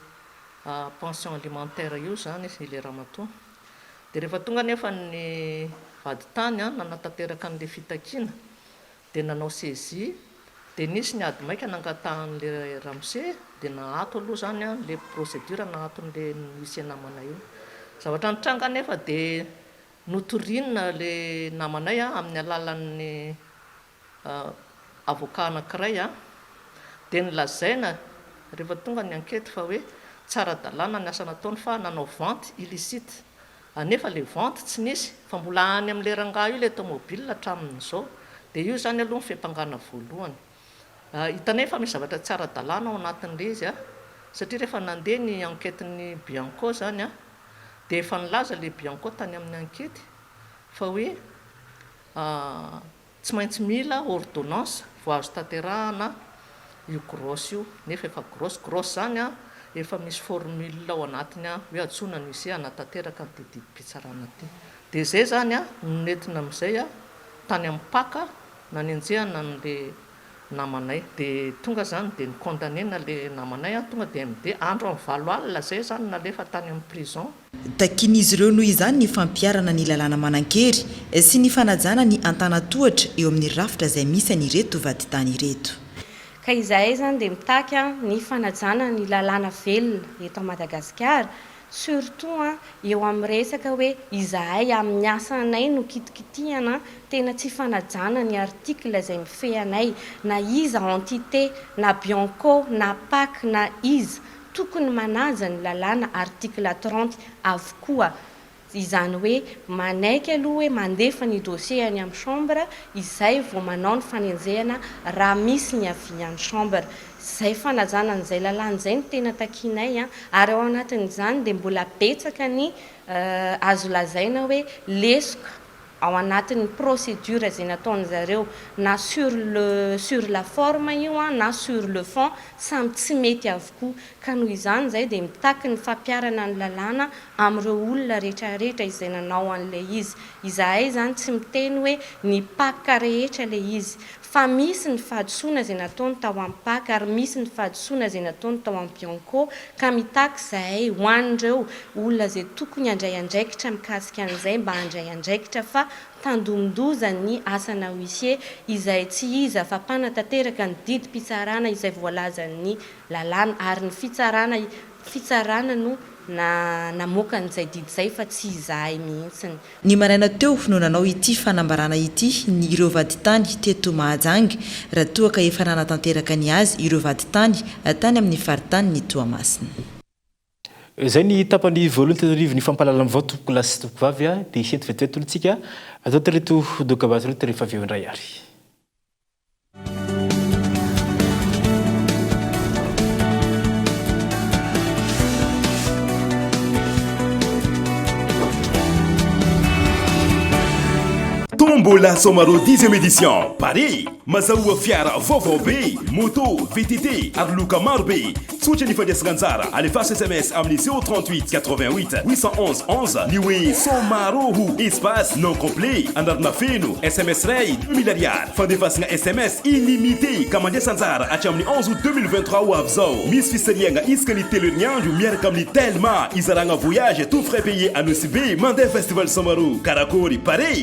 pension alimentaire io izany ilay ramatoa. Dia rehefa tonga anefa ny vadintany nanatanteraka an'ilay fitakiana dia nanao saisie dia nisy ny ady maika nangatahan'ilay ramose dia naato aloha izany ilay procédure naaton'ilay huissier namanay io. Zavatra nitranga anefa dia Notorina le namanay amin'ny alalan'ny avocat anankiray dia nolazaina rehefa tonga ny enquete fa hoe tsy ara-dalàna ny asa nataony fa nanao vente illicite anefa le vente tsy nisy fa mbola any amin'le rangahy io le tomobile hatramin'izao dia io izany aloha ny fiampangana voalohany. Hitanay fa misy zavatra tsy ara-dalàna ao anatin'ilay izy satria rehefa nandeha ny enquete-n'ny Bianco izany dia efa nilaza ilay Bianco tany amin'ny enquete fa hoe tsy maintsy mila ordonnance vao azo tanterahana io grosse io nefa efa grosse, grosse izany efa misy formule ao anatiny hoe antsoina ny huissier hanatanteraka an'ity didim-pitsarana ity. Dia izay izany no nentina amin'izay tany amin'ny Pac Nanenjehana an'le namanay de tonga zany de ni-condamner-na le namanay an, tonga de MD, andro amin'ny valo alina zay zany nalefa tany amin'ny prison. Takian'izy ireo noho izany ny fampiharana ny lalàna manan-kery sy ny fanajana ny antanatohatra eo amin'ny rafitra izay misy an'ireto vadintany ireto. Ka izahay izany dia mitaky ny fanajana ny lalàna velona eto Madagasikara Surtout an, eo amin'ny resaka hoe izahay amin'ny asanay no kitikitihana an, tena tsy fanajana ny article izay mifehy anay, na iza entité, na Bianco, na Pac, na iza, tokony manaja ny lalàna article 30 avokoa, izany hoe manaiky aloha hoe mandefa ny dossier any amin'ny chambre, izay vao manao ny fanenjehana raha misy ny avis any chambre. Izay fanajana an'izay lalàna izay no tena takianay an! Ary ao anatin'izany dia mbola betsaka ny azo lazaina hoe lesoka ao anatin'ny procédure izay nataon'izareo na sur le sur la forme io an na sur le fond samy tsy mety avokoa. Ka noho izany izay dia mitaky ny fampiharana ny lalàna amin'ireo olona rehetrarehetra izay nanao an'ilay izy. Izahay izany tsy miteny hoe ny Pac rehetra ilay izy Fa misy ny fahadisoana izay nataony tao amin'ny Pac ary misy ny fahadisoana izay nataony tao amin'ny Bianco ka mitaky izahay ho an'ireo olona izay tokony handray andraikitra mikasika an'izay mba handray andraikitra fa tandomin-doza ny asana huissier izay tsy iza fa mpanatanteraka ny didim-pitsarana izay voalazan'ny lalàna ary ny fitsarana fitsarana no namoaka an'izay didy izay fa tsy izahay mihitsiny. Ny maraina teo no nanao ity fanambarana ity ny ireo vadintany teto Mahajanga raha toa ka efa nanatanteraka ny azy ireo vadintany tany amin'ny faritanin'i Toamasina. Izay ny tapany voalohany teto anivon'ny fampahalalam-vaovao tompokolahy sy tompokovavy a, dia hety vetivety tolontsika atao ireto doka-bato ireto rehefa avy eo indray ary. Tombola Soamaro dixième édition, Paris. Mazahoa fiara vaovao be, moto, VTT ary loka maro be. Tsotra ny fandraisana anjara, alefaso sms amin'ny 038 88 811 11 ny hoe Soamaro ho espace nom complet, anarana feno, sms iray 2000 ariary. Fandefasana sms illimité ka mandraisa anjara hatramin'ny 11 août 2023 ho avy izao. Misy fisarihana isaka ny telo herinandro miaraka amin'ny Telma hizaragna voyage tout frais payé à Nosy Be mandeha festival Soamaro. Karakôry pare!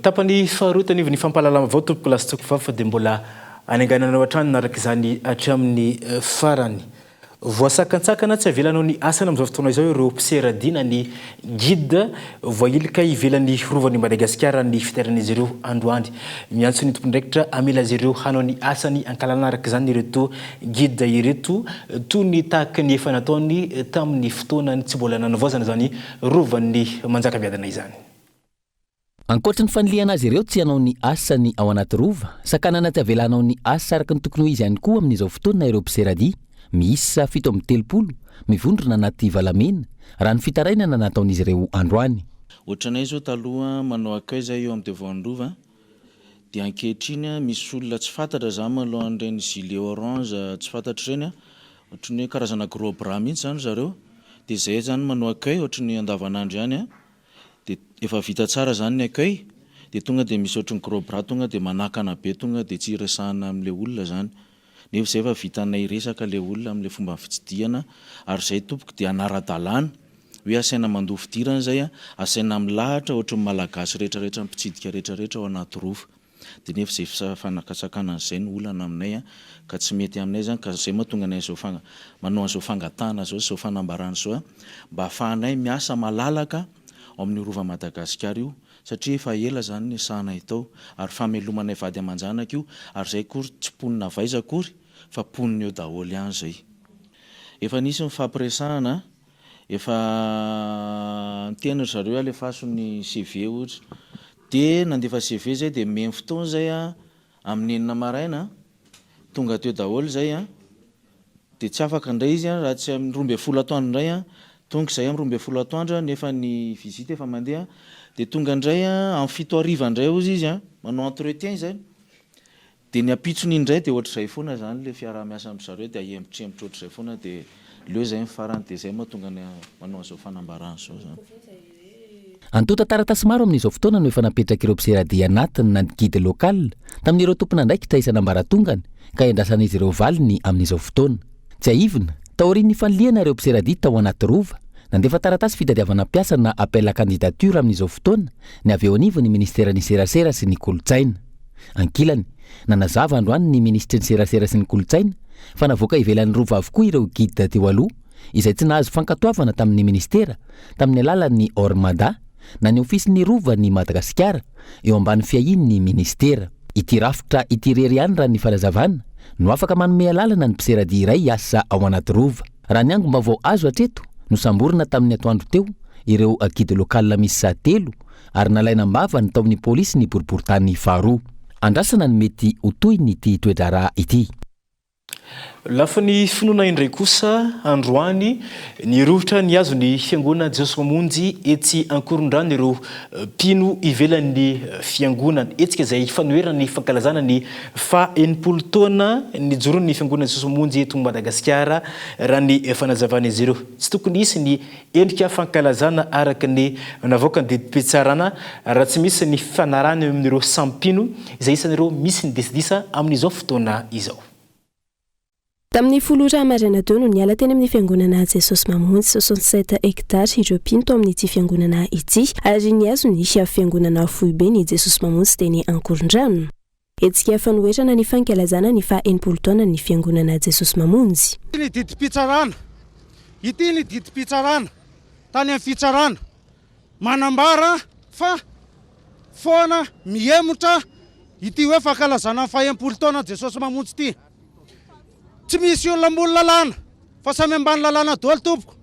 Tapany faharoa eto anivon'ny fampahalalam-baovao tompoko lahy sy tompoko vavy fa dia mbola anengananao hatrany naraka izany hatramin'ny farany. Voasakantsakana tsy avela hanao ny asany amin'izao fotoana izao ireo mpiseradia na ny guide voahilika ivelan'ny rovan'i Madagasikara ny fitairan'izy ireo androany. Miantso ny tompon'andraikitra hamela azy ireo hanao ny asany ankalalana araka izany ireto guide ireto toy ny tahaka ny efa nataony tamin'ny fotoana tsy mbola nanavaozana izany rovan'i Manjakamiadana izany. Ankoatry ny fanilihana azy ireo tsy hanao ny asany ao anaty rova, sakanana tsy avela hanao ny asa araka ny tokony ho izy ihany koa amin'izao fotoana ireo mpiseradia, miisa 37, mivondrona anaty valamena, raha ny fitarainana nataon'izy ireo androany. Ohatranay zao taloha manao accueil zay eo amin'ny devant ny rova dia ankehitriny misy olona tsy fantatra zany manao an'ireny gilet orange tsy fantatra ireny ohatran'ny hoe karazana gros bras mihitsy zany zareo dia zay zany manao accueil ohatran'ny andavanandro ihany Dia efa vita tsara zany ny accueil dia tonga dia misy ohatry ny gros bras tonga dia manakana be tonga dia tsy iresahana amin'ilay olona zany. Nefa izay efa vitanay resaka ilay olona amin'ilay fomba fitsidihana ary izay tompoko dia hanara-dalàna hoe asaina mandoa fidirana izay, asaina milahatra ohatry ny malagasy rehetra rehetra mpitsidika rehetra rehetra ao anaty rova. Dia nefa izay fanakatsakanana izay no olana aminay ka tsy mety aminay izany ka izay mahatonga anay izao manao an'izao fangatahana izao sy izao fanambarana izao mba ahafahanay miasa malalaka ao amin'io Rova Madagasikara io satria efa ela izany niasanay tao ary famelomanay vady aman-janaka io ary izay akory tsy mponina avy aiza akory fa mponina eo daholo ihany izay. Efa nisy ny fampiresahana, efa niteny ry zareo hoe alefaso ny CV ohatra. Dia nandefa CV zay dia omeny fotoana zay an, amin'ny enina maraina an, tonga teo daholo zay an, dia tsy afaka indray izy an raha tsy amin'ny 12 atoandro indray an, tonga izay amin'ny 12 atoandro an, nefa ny visite efa mandeha, dia tonga indray an amin'ny fito hariva indray hozy izy an, manao entretien izay, Dia ny ampitsony iny indray dia ohatr'izay foana izany ilay fiaraha-miasa amin-dry zareo dia ahembotrembotra ohatr'izay foana dia leo izay ny farany dia izay mahatonga ny manao an'izao fanambarana izao izany. Antontan-taratasy maro amin'izao fotoana no efa napetrak'ireo mpiseradia anatiny na ny guide local tamin'ireo tompon'andraikitra isan'ambaratongany ka iandrasan'izy ireo valiny amin'izao fotoana. Tsiahivina, taorian'ny fanilihana ireo mpiseradia tao anaty Rova, nandefa taratasy fitadiavana mpiasa na appel à candidature amin'izao fotoana ny avy eo anivon'ny minisiteran'ny Serasera sy ny Kolontsaina. Ankilany, nanazava androany ny minisitry ny Serasera sy ny Kolontsaina fa navoaka ivelan'ny Rova avokoa ireo guide teo aloha izay tsy nahazo fankatoavana tamin'ny minisitera tamin'ny alalan'ny Ormada na ny ofisin'ny Rovan'i Madagasikara eo ambany fiahian'ny minisitera. Ity rafitra ity irery ihany raha ny fanazavana no afaka manome alalana ny mpiseradia iray hiasa ao anaty Rova. Raha ny angom-baovao azo hatreto, nosamborina tamin'ny atoandro teo ireo guide local miisa telo ary nalaina am-bava ny tao amin'ny polisy ny boriborintany faharoa. Andrasana ny mety ho tohin'ity toe-draharaha ity. Lafiny finoana indray kosa, androany, nirohotra nihazo ny Fiangonana Jesosy Mamonjy etsy Ankorondrano ireo mpino ivelan'ny Fiangonana. Hetsika izay fanoherana ny fankalazana ny faha 60 taona nijoroan'ny Fiangonana Jesosy Mamonjy eto Madagasikara, raha ny fanazavan'izy ireo. Tsy tokony hisy ny Endrika fankalazana araka ny navoakan'ny didim-pitsarana raha tsy misy ny fifanarahana eo amin'ireo samy mpino izay isan'ireo misy ny disadisa amin'izao fotoana izao. Tamin'ny folo ora maraina teo no niala teny amin'ny fiangonana Jesosy Mamonjy, 67 hectares, ireo mpino tao amin'ity fiangonana ity ary nihazo ny fiangonana foibe ny Jesosy Mamonjy teny Ankorondrano. Hetsika fanoherana ny fankalazana ny faha 60 taonan'ny Fiangonana Jesosy Mamonjy. Ity ny didim-pitsarana, ity ny didim-pitsarana tany amin'ny fitsarana manambara fa foana mihemotra ity hoe fankalazana ny faha 60 taonan'i Jesosy Mamonjy ity. Tsy misy olona ambony lalàna fa samy ambany lalàna daholo tompoko.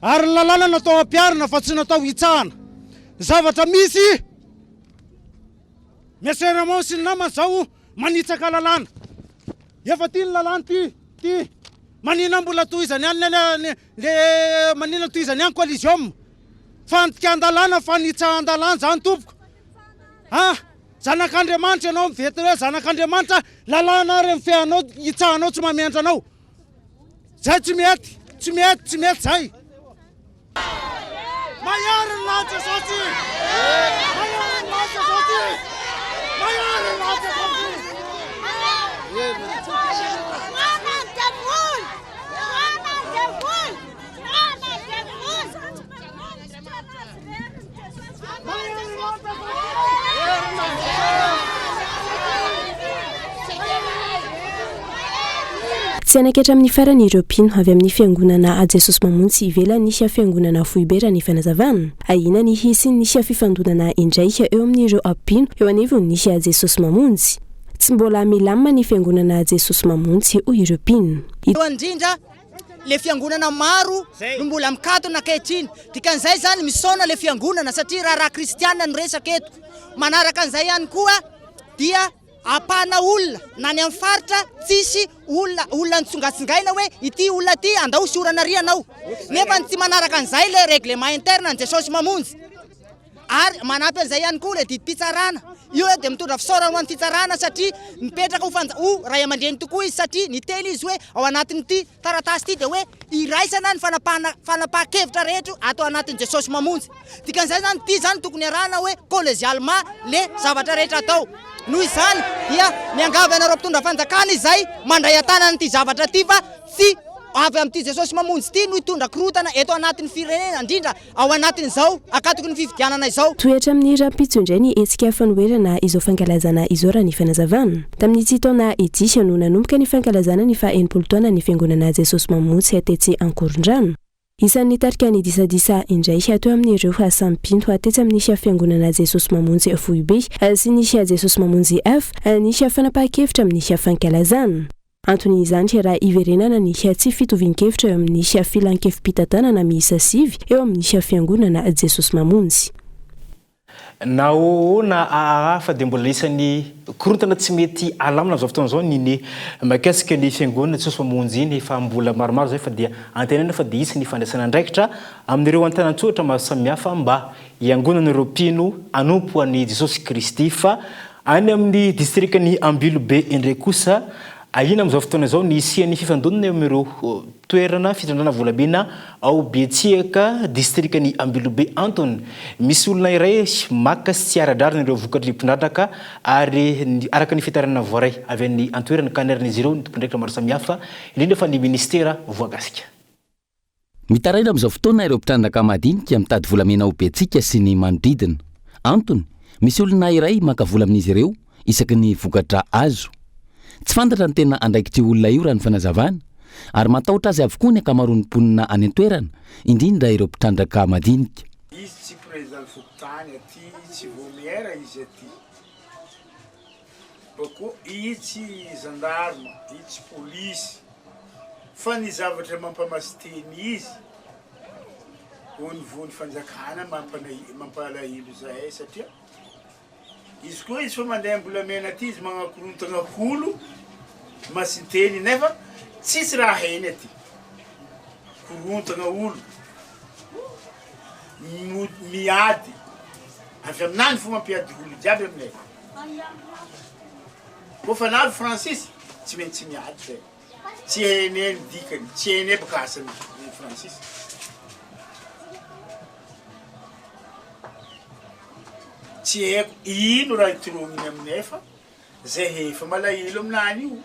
Ary ny lalàna natao hampiharina fa tsy natao hitsahana. Zavatra misy, Monsieur Raymond sy ny namany zao manitsaka lalàna. Efa ty ny lalàna ty, ty. Manina mbola tohizany ihany le le le manina tohizany ihany collision. Fandikan-dalàna, fanitsahan-dalàna zany tompoko. Ah, zanak'Andriamanitra ianao mivety hoe zanak'Andriamanitra, lalàna ary mifehy anao, hitsahanao tsy mahamenatra anao. Zay tsy mety, tsy mety, tsy mety zay. Mahery ny lahy Jesosy! Mahery ny lahy Jesosy! Mahery ny lahy Jesosy! Tsy hanaiky hatramin'ny farany ireo mpino avy amin'ny fiangonana Jesosy Mamonjy ivelan'ny fiangonana foibe raha ny fanazavana. Ahiana ny hisian'ny fifandonana indray eo amin'ireo mpino eo anivon'ny Jesosy Mamonjy. Tsy mbola milamina ny fiangonana Jesosy Mamonjy hoy ireo mpino. Voalohany indrindra, le fiangonana maro no mbola mikatona ankehitriny. Dikan'izay izany misaona le fiangonana satria raharaha kristiana no resaka eto. Manaraka an'izay ihany koa dia ampahana olona na any amin'ny faritra tsisy olona olona nitsongatsingaina hoe ity olona ity andao hosorana ary ianao. Nefa ny tsy manaraka an'izay le règlement interne an'i Jesosy Mamonjy. Ary manampy an'izay ihany koa le didim-pitsarana. Io dia mitondra fisaorana ho an'ny fitsarana satria mipetraka ho fanja ho ray aman-dreny tokoa izy satria niteny izy hoe ao anatin'ity taratasy ity dia hoe iraisana ny fanapahana fanapahan-kevitra rehetra ato anatin'i Jesosy Mamonjy. Dikan'izay izany ity izany tokony arahana hoe collégialement le zavatra rehetra atao. Noho izany dia miangavy anareo mpitondra fanjakana izay mandray an-tanana ity zavatra ity fa tsy avy amin'ity Jesosy Mamonjy ity no hitondra korontana eto anatin'ny firenena indrindra ao anatin'izao ankatoky ny fifidianana izao. Tohy hatramin'ny rahampitso indray ny hetsika fanoherana izao fankalazana izao raha ny fanazavana. Tamin'ity taona ity no nanomboka ny fankalazana ny faha 60 taonan'ny Fiangonana Jesosy Mamonjy tetsy Ankorondrano. Isan'ny nitarika ny disadisa indray teo amin'ireo samy mpino tetsy amin'ny Fiangonana Jesosy Mamonjy Foibe sy ny Jesosy Mamonjy F ny fanapahan-kevitra amin'ny fankalazana. Antony izany raha hiverenana ny tsy fitovian-kevitra eo amin'ny filan-kevi-pitantanana miisa sivy eo amin'ny Fiangonana Jesosy Mamonjy. Na OO na AAA fa dia mbola isan'ny korontana tsy mety alamina amin'izao fotoana izao ny ny mahakasika ny Fiangonana Jesosy Mamonjy iny efa mbola maromaro izay fa dia antenaina fa dia hisy ny fandraisana andraikitra amin'ireo antanan-tsoratra maro samihafa mba hiangonan'ireo mpino hanompo an'i Jesosy Kristy fa Any amin'ny distrikan'i Ambilobe indray kosa, ahiana amin'izao fotoana izao ny hisian'ny fifandonana eo amin'ireo toerana fitrandrahana volamena ao Betsiaka, distrikan'i Ambilobe. Antony, misy olona iray maka sy tsy ara-drariny ireo vokatry ny mpitrandraka ary araka ny fitarainana voaray avy any an-toerana ka anairan'izy ireo ny tompon'andraikitra maro samihafa, indrindra fa ny minisitera voakasika. Mitaraina amin'izao fotoana ireo mpitrandraka madinika mitady volamena ao Betsiaka sy ny manodidina. Antony, misy olona iray maka vola amin'izy ireo isaky ny vokatra azo. Tsy fantatra ny tena andraikitr'io olona io raha ny fanazavana, ary matahotra azy avokoa ny ankamaroan'ny mponina any an-toerana, indrindra ireo mpitrandraka madinika. Izy tsy président fokontany aty, tsy vaomiera izy aty. Bako izy tsy gendarme, izy tsy polisy fa ny zavatra mampamasiteny izy au niveau ny fanjakana mampalahelo zahay satria izy koa izy fa mandeha am-bolamena aty izy magnakorontagna olo masinteny nefa tsisy raha hainy aty, korontagna olo, miady avy aminany fo mampiady olo jiaby aminay. Koa fa navy Francis, tsy maintsy miady zay. Tsy hainay ny dikany, tsy hainay baka asan'i Francis. Tsy haiko ino raha itorogniny aminay fa zay efa malahelo aminany io.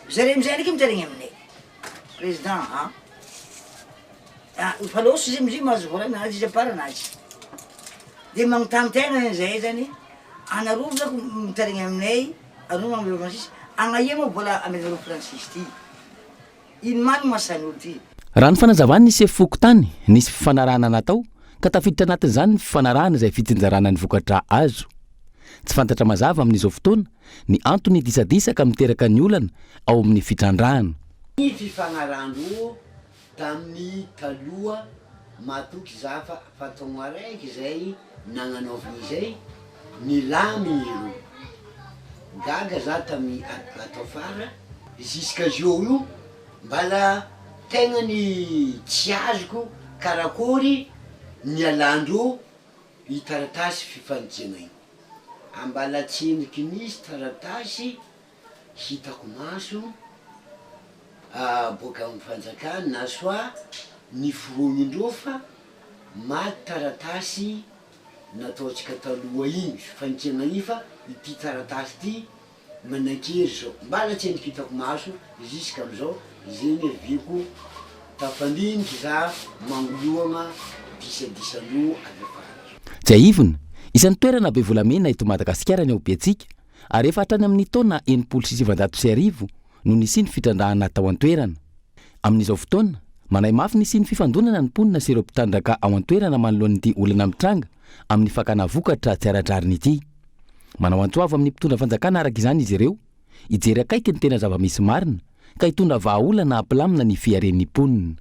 Zareo amizay ndraiky mitaraigny aminay président a ah fa lôso izy amizay mahazo vola anazy izy à part anazy de magnontany tegna zany zahay zany anareo zako mitaraigny aminay anareo magnamia francis agnaia moa vola amianareo francis ty ino marigny mahasahy olo ty. Raha ny fanazavan'ny sefo fokontany, nisy fifanarahana natao ka tafiditra anatin'izany ny fifanarahana izay fitsinjarana ny vokatra azo. Tsy fantatra mazava amin'izao fotoana ny antony disadisa ka miteraka ny olana ao amin'ny fitrandrahana. Ny fifagnarahan-droa tamin'ny taloha. Matoky za fa fa taogno araiky zay nagnanaovigny izay, nilamigny ireo. Gaga za tamy atao fara, jusqu'à zao io mbala tegna ny tsy azoko karakôry nialandreo i taratasy fifanitsiagna io. Ambala tsendriky nisy taratasy hitako maso boaka amin'ny fanjakana na soit ny fironindreo fa maty taratasy nataontsika taloha iny fanitsiana iny fa ity taratasy ity manankery zao mbala tsy endriky hitako maso jusque amizao zay ny aviako tafandiniky za magnoloagna disadisandreo avy afara. Tsiahivina, isan'ny toerana be volamena eto Madagasikara ny ao Betsiaka ary efa hatrany amin'ny taona 1960 no nisian'ny fitrandrahana tao an-toerana. Amin'izao fotoana, manahy mafy ny hisian'ny fifandonana ny mponina sy ireo mpitrandraka ao an-toerana manoloana ity olana mitranga amin'ny fakana vokatra tsy ara-drariny ity. Manao antso avo amin'ny mpitondra fanjakana araka izany izy ireo hijery akaiky ny tena zava-misy marina ka hitondra vahaolana hampilamina ny fiharen'ny mponina.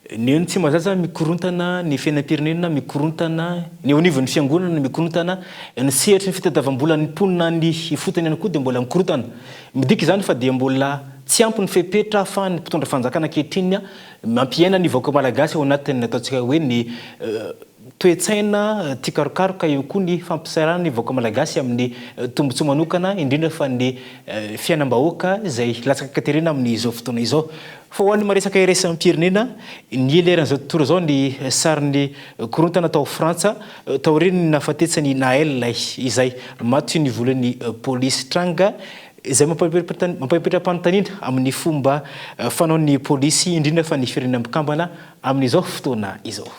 Ny eny Tsimbazaza mikorontana, ny fiainam-pirenena mikorontana, ny eo anivon'ny fiangonana mikorontana, ny sehatry ny fitadiavam-bolan'ny mponina any ifotony ihany koa dia mbola mikorontana. Midika izany fa dia mbola tsy ampy ny fepetra ahafahan'ny mpitondra fanjakana ankehitriny mampiaina ny vahoaka malagasy ao anatin'ny ataontsika hoe ny toe-tsaina tia karokaroka, eo koa ny fampisarahana ny vahoaka malagasy amin'ny tombontsoa manokana, indrindra fa ny fiainam-bahoaka izay latsaka an-katerena amin'izao fotoana izao. Fa ho an'ny maresaka iraisam-pirenena, niely eran'izao tontolo izao ny sarin'ny korontana tao Frantsa taorian'ny nahafatesan'i Nahel izay maty nivolan'ny polisy. Tranga izay mampametra-panontaniana amin'ny fomba fanaon'ny polisy, indrindra fa ny Firenena Mikambana amin'izao fotoana izao.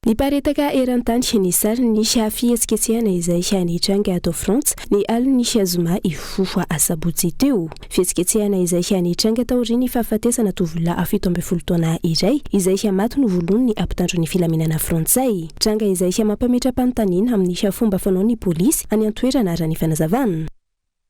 Niparitaka eran-tany ny sarin'ny fihetsiketsehana izay nitranga tao Frantsa ny alin'ny zoma hifoha asabotsy teo. Fihetsiketsehana izay nitranga taorian'ny fahafatesana tovolahy 17 taona iray izay maty novoloin'ny mpitandro ny filaminana frantsay. Tranga izay mampametra-panontaniana amin'ny fomba fanaon'ny polisy any an-toerana raha ny fanazavana.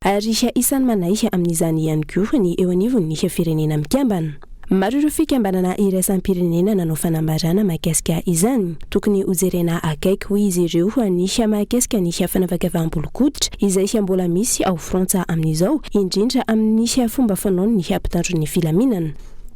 Ary isan'ny manahy amin'izany ihany koa ny eo anivon'ny Firenena Mikambana. Maro ireo fikambanana iraisam-pirenena nanao fanambarana mahakasika izany. Tokony hojerena akaiky, hoy izy ireo, ny mahakasika ny fanavakavaham-bolon-koditra izay mbola misy ao Frantsa amin'izao, indrindra amin'ny fomba fanaon'ny mpitandro ny filaminana.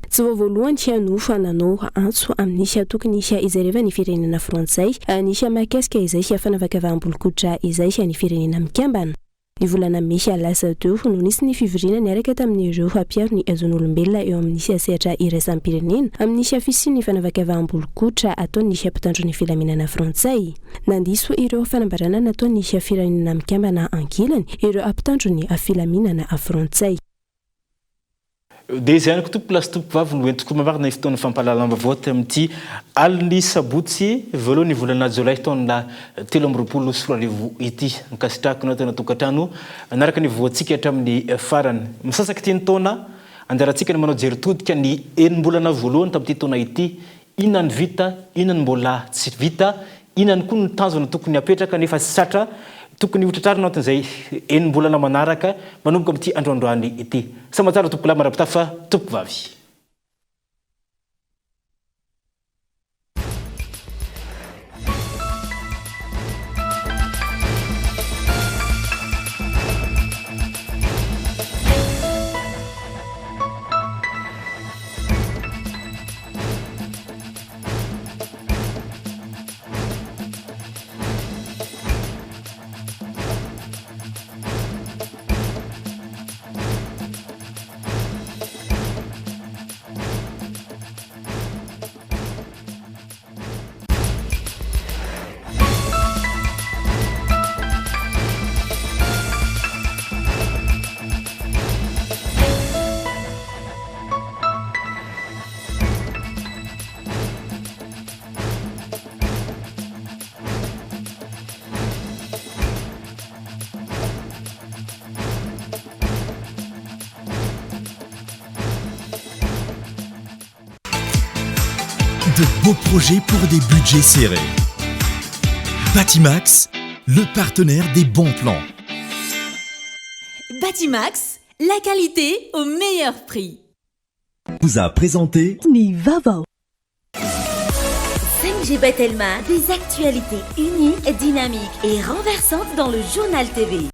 Tsy vao voalohany no nanao antso amin'ny tokony hijerevan'ny firenena frantsay ny mahakasika izay fanavakavaham-bolon-koditra izay ny Firenena Mikambana. Ny volana mey lasa teo no nisy ny fivoriana niaraka tamin'ireo mpiaro ny zon'olombelona eo amin'ny sehatra iraisam-pirenena amin'ny fisian'ny fanavakavaham-bolon-koditra ataon'ny mpitandro ny filaminana frantsay. Nandiso ireo fanambarana nataon'ny Firenena Mikambana ankilany ireo mpitandro ny filaminana frantsay. Dia izay ihany koa tompoko lahy sy tompoko vavy no entiko mamarana ny fotoan'ny fampahalalam-baovao tamin'ity alin'ny sabotsy voalohan'ny volana jolay taona 2023 ity. Ankasitrahako ianao tena tokantrano nanaraka ny voantsika hatramin'ny farany. Misasaka ity ny taona, anjarantsika ny manao jery todika ny enim-bolana voalohany tamin'ity taona ity Inona no vita, inona no mbola tsy vita, inona koa no tanjona tokony hapetraka nefa tsy tratra, tokony ho tratrarina ao anatin'izay enim-bolana manaraka manomboka amin'ity androandroany ity. Sambatra tompokolahy mandrapitafa tompokovavy. De beaux projets pour des budgets serrés. Batimax, le partenaire des bons plans. Batimax, la qualité au meilleur prix. Vous a présenté Ny vaovao. 5G by Telma, des actualités uniques, dynamiques et renversantes dans le journal TV.